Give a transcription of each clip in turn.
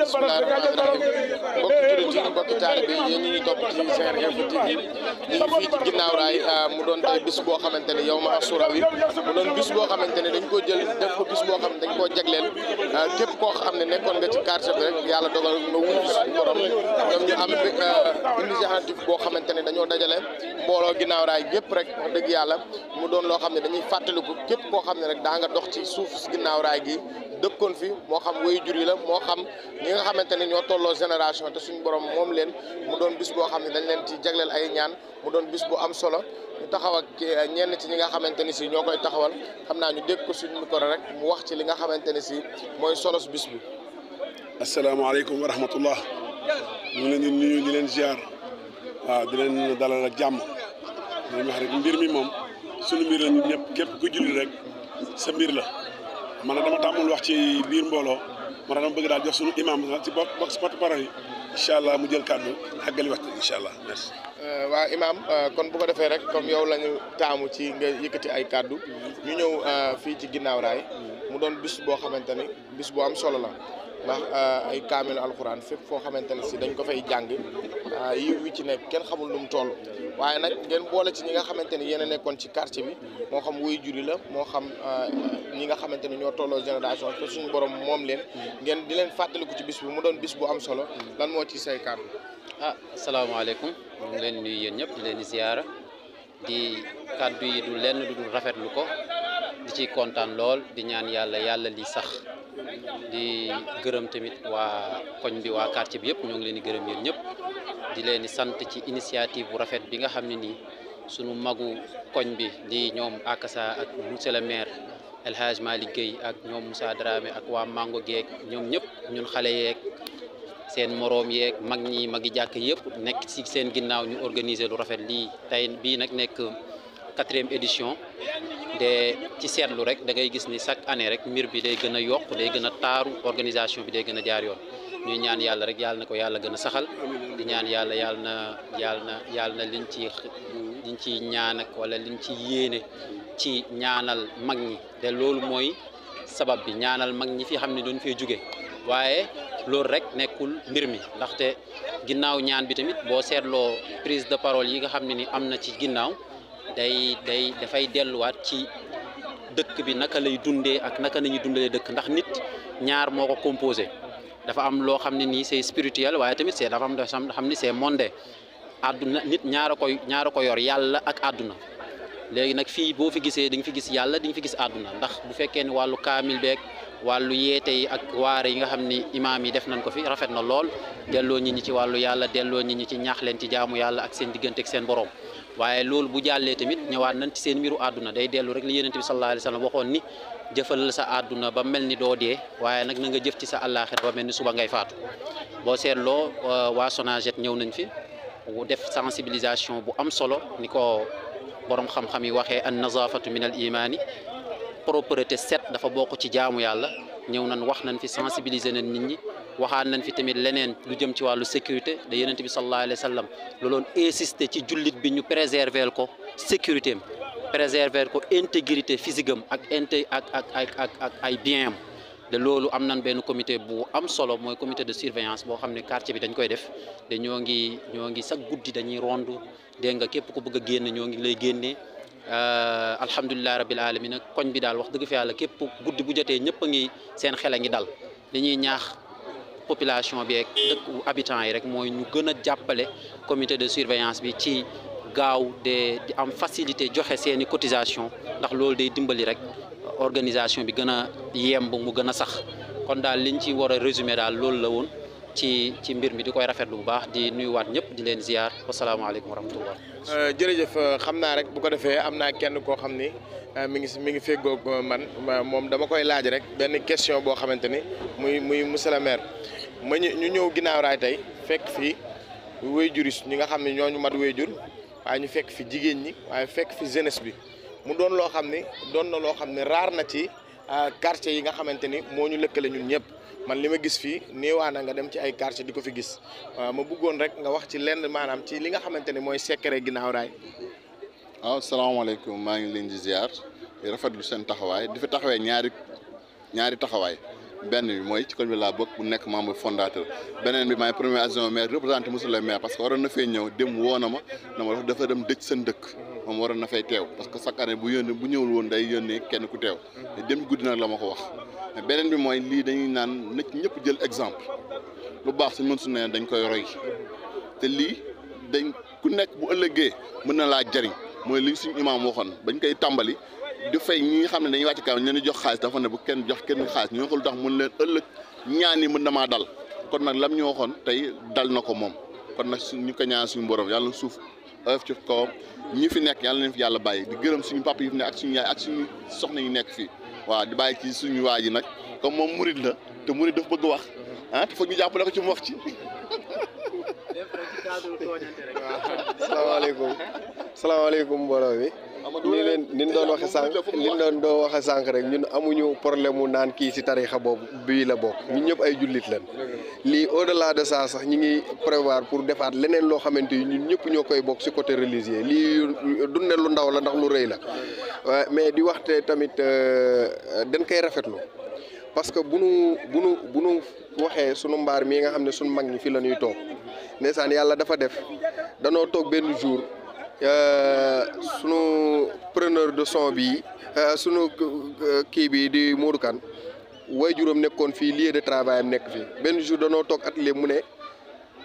bismillah rahmaani rahim mbokki jullit yi mbokki taalibe yi yéen ñi ñuy topp ci Sene Info TV ñu ngi fii ci ginnaaw raay mu doon tey bis boo xamante ne yow ma asura wi mu doon bis boo xamante ne dañ koo jël def ko bis boo xam ne dañ koo jagleel képp koo xam ne nekkoon nga ci quartier bi rek yàlla dogal nga wuyu suñu borom ñoom ñu am initiative boo xamante ne dañoo dajale mbooloo ginnaaw raay yëpp rek wax dëgg yàlla mu doon loo xam ne dañuy fàttaliku képp koo xam ne rek daa nga dox ci suuf si ginnaaw raay gi dëkkoon fi moo xam way jur yi la moo xam ñi nga xamante ne ñoo tolloo génération te suñu borom moom leen mu doon bis boo xam ne dañ leen ci jagleel ay ñaan mu doon bis bu am solo ñu taxaw ak ñenn ci ñi nga xamante ni si ñoo koy taxawal xam naa ñu dégg ko suñu micro rek mu wax ci li nga xamante ne si mooy solos bis bi. asalaamaaleykum wa rahmatullah ñu ngi leen di nuyu di leen ziar waaw di leen dalal ak jàmm di leen wax rek mbir mi moom suñu mbir la ñun ñëpp képp ku julli rek sa mbir la. man dama tàmmul wax ci biir mbooloo man dama bëgg daal jox suñu imam ci box porte-parole yi incha allah mu jël kàddu àggali waxtu incha allah merci. waaw imam kon bu ko defee rek comme yow la ñu taamu ci nga yëkkati ay kàddu ñu ñëw fii ci ginnaaw raay mu doon bis boo xamante ni bis bu am solo la ndax ay kaamilu alxuraan fépp foo xamante ne si dañ ko fay jàng yiw wi ci nekk kenn xamul nu mu toll waaye nag ngeen boole ci ñi nga xamante ni yéen a nekkoon ci quartier bi moo xam wuy juri la moo xam ñi nga xamante ni ñoo tolloo génération te suñu borom moom leen ngeen di leen fàttaliku ci bis bi mu doon bis bu am solo lan moo ci say kàddu. asalaamaaleykum ñu ngi leen nuyu yéen ñëpp di leen di ziyaara di kàddu yi du lenn du dul rafetlu ko di ci kontaan lool di ñaan yàlla li sax di gërëm tamit waa koñ bi waa quartier bi yëpp ñoo ngi leen di gërëm yéen ñëpp di leen di sant ci initiative bu rafet bi nga xam ne nii sunu magu koñ bi di ñoom Akassa ak monsieur le maire El Hadj Malick Gueye ak ñoom Moussa Dramé ak waa Mango geek ñoom ñëpp ñun xale yeeg seen moroom yeeg mag ñi magi jàkk yëpp nekk ci seen ginnaaw ñu organiser lu rafet lii tey bii nag nekk 4e édition de ci seetlu rek da ngay gis ni chaque année rek mbir bi day gën a yokk day gën a taaru organisation bi day gën a jaar yoon ñuy ñaan yàlla rek yàlla na ko yàlla gën a saxal di ñaan yàlla na liñ ci ñaan ak wala liñ ci yéene ci ñaanal mag ñi te loolu mooy sabab bi ñaanal mag ñi fi xam ne doon fee jóge waaye loolu rek nekkul mbir mi ndaxte ginnaaw ñaan bi tamit boo seetloo prise de parole yi nga xam ne ni am na ci ginnaaw dafay delluwaat ci dëkk bi naka lay dundee ak naka nañuy dundalee dëkk ndax nit ñaar moo ko composé dafa am loo xam ne nii c'est spirituel waaye tamit c'est dafa am loo xam ni c'est mondain àdduna nit ñaar a ko yor yàlla ak àdduna léegi nag fii boo fi gisee di nga fi gis yàlla di nga fi gis àdduna ndax bu fekkee ni wàllu kaamil beeg wàllu yeete yi ak waare yi nga xam ni imaam yi def nañ ko fi rafet na lool delloo nit ñi ci wàllu yàlla delloo nit ñi ci ñaax leen ci jaamu yàlla ak seen diggante ak seen borom waaye loolu bu jàllee tamit ñëwaat nañ ci seen mbiru àdduna day dellu rek li yonent bi sallallahu alayhi wa sallam waxoon ni jëfal sa àdduna ba mel ni doo dee waaye nag na nga jëf ci sa àllaaxira ba mel ni suba ngay faatu boo seetloo waa Sonaget ñëw nañ fi def sensibilisation bu am solo ni ko borom xam-xam yi waxee an nazafatu min al imaani propreté set dafa bokk ci jaamu yàlla ñëw nañ wax nañ fi sensibiliser nañ nit ñi waxaan nañ fi tamit leneen lu jëm ci wàllu sécurité da yonent bi sallallahu alayhi wa sallam looloon insister ci jullit bi ñu préserver ko sécurité am préserver ko intégrité physique am ak ay bien am de loolu am nañ benn comité bu am solo mooy comité de surveillance boo xam ne quartier bi dañ koy def te ñoo ngi chaque guddi dañuy rondu dégg nga képp ku bëgg a génn ñoo ngi lay génnee alhamdulilah rabbil alamin nag koñ bi daal wax dëgg fa yàlla képp guddi bu jotee ñëpp a ngi seen xel a ngi dal dañuy ñaax population bi ak dëkku habitants yi rek mooy ñu gën a jàppale comité de surveillance bi ci gaaw di am facilité joxe seeni cotisation ndax loolu day dimbali rek organisation bi gën a yemb mu gën a sax kon daal liñ ci war a résumé daal loolu la woon ci mbir mi di koy rafetlu bu baax di nuyuwaat ñëpp di leen ziar wasalaamaaleykum wa rahmatullah. jërëjëf xam naa rek bu ko defee am naa kenn koo xam ni mi ngi feggoog man moom dama koy laaj rek benn question boo xamante ni muy monsieur le maire ñu ñëw ginnaaw raay tey fekk fi waajur ñi nga xam ne ñooñu mat waajur waaye ñu fekk fi jigéen ñi waaye fekk fi jeunesse bi mu doon loo xam ne raar na ci quartier yi nga xamante ni moo ñu lëkkale ñun ñëpp man li ma gis fii néewaana nga dem ci ay quartier di ko fi gis ma bëggoon rek nga wax ci lenn maanaam ci li nga xamante ni mooy secret ginnaaw raay. waaw salaamaaleykum maa ngi leen di ziar di rafetlu seen taxawaay di fi taxawee ñaari taxawaay benn bi mooy ci koñ bi laa bokk bu nekk membre fondateur beneen bi maay premier adjoint maire représenté monsieur le maire parce que waroon na fay ñëw dem woo na ma dafa dem dëj seen dëkk moom waroon na fay teew parce que chaque année bu ñëwul woon day yónnee kenn ku teew te dem guddi nag la ma ko wax beneen bi mooy lii dañuy naan na ñëpp jël exemple lu baax suñ mën su ne dañ koy roy te lii dañ ku nekk bu ëllëgee mën na laa jariñ mooy li suñu imaam waxoon bañ koy tàmbali di fay ñi nga xam ne dañuy wàcc kaw ñu leen di jox xaalis dafa ne bu kenn jox kenn xaalis ñu ko lu tax mën leen ëllëg ñaan yi mën na maa dal kon nag lam ñu waxoon tey dal na ko moom kon nag ñu ko ñaan suñu borom yàlla na suuf oyof ci kawam ñi fi nekk yàlla leen fi yàlla bàyyi di gërëm suñu papa yi fi nekk ak suñu yaay ak suñu soxna yi nekk fii waaw di bàyyi ci suñu waa ji nag comme moom murid la te murid dafa bëgg wax ah te foog ñu jàppale ko ci mu wax ci. salaamaaleykum mbooloo mi ni ñu doon waxe sànq rek ñun amuñu problème mu naan kii ci tarixa boobu bii la bokk ñun ñëpp ay jullit lañ lii au delà de ça sax ñi ngi prévoir pour defaat leneen loo xamante ni ñun ñëpp ñoo koy bokk ci côté religieux lii du ne lu ndaw la ndax lu rëy la mais di waxte tamit dañ koy rafetlu parce que bu nu waxee sunu mbaar mii nga xam ne sunu mag ñi fi la ñuy toog ndeysaan yàlla dafa def danoo toog benn jour sunu preneur de son bi sunu kii bi di Modou Kane waajuram nekkoon fii lieu de travail am nekk fii benn jour danoo toog atelier mu ne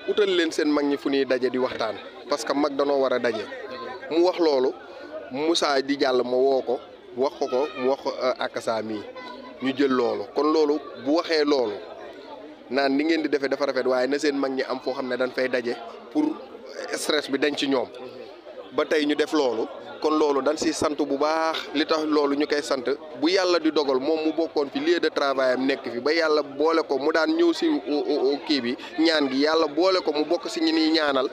utal leen seen mag ñi fu ñuy daje di waxtaan parce que mag danoo war a daje mu wax loolu Moussa di jàll ma woo ko wax ko mu wax akasa mii ñu jël loolu kon loolu bu waxee loolu naan ni ngeen di defee dafa rafet waaye na seen mag ñi am foo xam ne dañ fay daje pour stress bi dañ ci ñoom ba tey ñu def loolu kon loolu dañ si sant bu baax li tax loolu ñu koy sant bu yàlla di dogal moom mu bokkoon fi lieu de travail am nekk fi ba yàlla boole ko mu daan ñëw si kii bi ñaan gi yàlla boole ko mu bokk si ñi niy ñaanal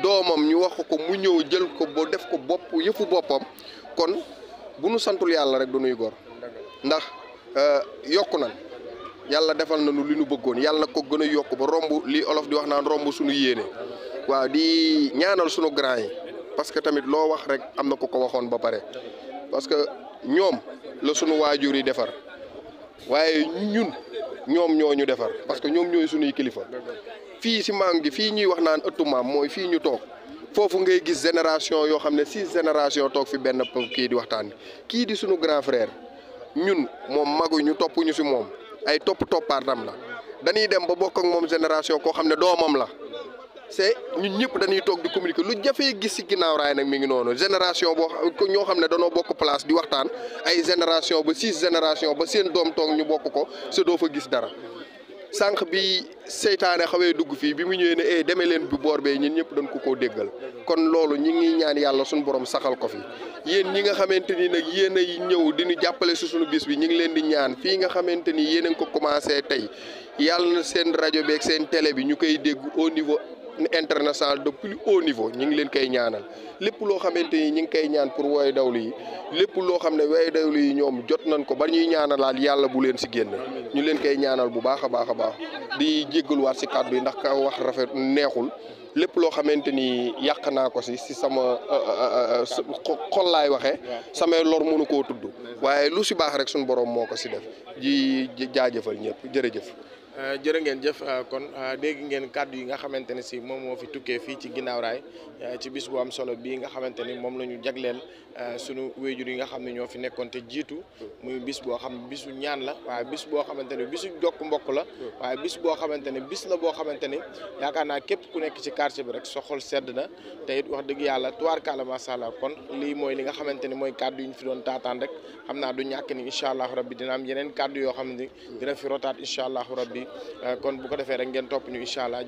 doomam ñu wax ko mu ñëw jël ko ba def ko bopp yëfu boppam kon bu nu santul yàlla rek du nuy gor ndax yokku nan yàlla defal nañu li nu bëggoon yàlla na ko gën a yokk ba romb li olof di wax naan romb suñu yéene waaw di ñaanal suñu grand yi parce que tamit loo wax rek am na ko ko waxoon ba pare parce que ñoom la suñu waajur yi defar waaye ñun ñoom ñoo ñu defar parce que ñoom ñooy suñuy kilifa fii si maam gi fii ñuy wax naan ëttu maam mooy fii ñu toog foofu ngay gis génération yoo xam ne 6 génération toog fi benn kii di waxtaan kii di suñu grand frère ñun moom maguñu toppuñu si moom ay toppaatam la dañuy dem ba bokk ak moom génération koo xam ne doomam la c'est ñun ñëpp dañuy toog di communiquer lu jafee gis ci ginnaaw raay nag mi ngi noonu génération boo ñoo xam ne danoo bokk place di waxtaan ay génération ba 6 génération ba seen doom toog ñu bokk ko sa doo fa gis dara sànq bi seytaane xawee dugg fii bi mu ñëwee ne demee leen bi boor bee ñun ñëpp dañ ko koo déggal kon loolu ñi ngi ñaan yàlla suñu borom saxal ko fi yéen ñi nga xamante ni nag yéen a ñëw di ñu jàppale si suñu bis bi ñu ngi leen di ñaan fii nga xamante ni yéen a ngi ko commencé tey yàlla na seen rajo beeg seen télé bi ñu koy dégg au niveau international de plus haut niveau ñu ngi leen koy ñaanal lépp loo xamante ni ñu ngi koy ñaan pour woy dawlu yi lépp loo xam ne woy dawlu yi ñoom jot nañ ko ba ñuy ñaanalaal yàlla bu leen si génne ñu leen koy ñaanal bu baax a baax a baax di jéggaluwaat si kàddu yi ndax ka wax rafet neexul lépp loo xamante ni yàq naa ko si sama xol laay waxee samay lor mënu koo tudd waaye lu si baax rek suñu borom moo ko si def di jaajëfal ñëpp jërëjëf. jërë ngeen jëf kon dégg ngeen kàddu yi nga xamante ne si moom moo fi tukkee fii ci ginnaaw raay ci bis bu am solo bii nga xamante ni moom la ñu jagleel sunu wéyjur yi nga xam ne ñoo fi nekkoon te jiitu muy bis boo xam ne bisu ñaan la waaye bis boo xamante ne bisu jokk mbokk la waaye bis boo xamante ne bis la boo xamante ni yaakaar naa képp ku nekk ci quartier bi rek sa xol sedd na te it wax dëgg yàlla tubaarkàlla macha allah kon lii mooy li nga xamante ni mooy kàddu yi ñu fi doon taataan rek xam naa du ñàkk ni incha allahu rabbi dina am yeneen kàddu yoo xam ne dina fi rotaat incha allahu rabbi kon bu ko defee rek ngeen topp ñu incha allah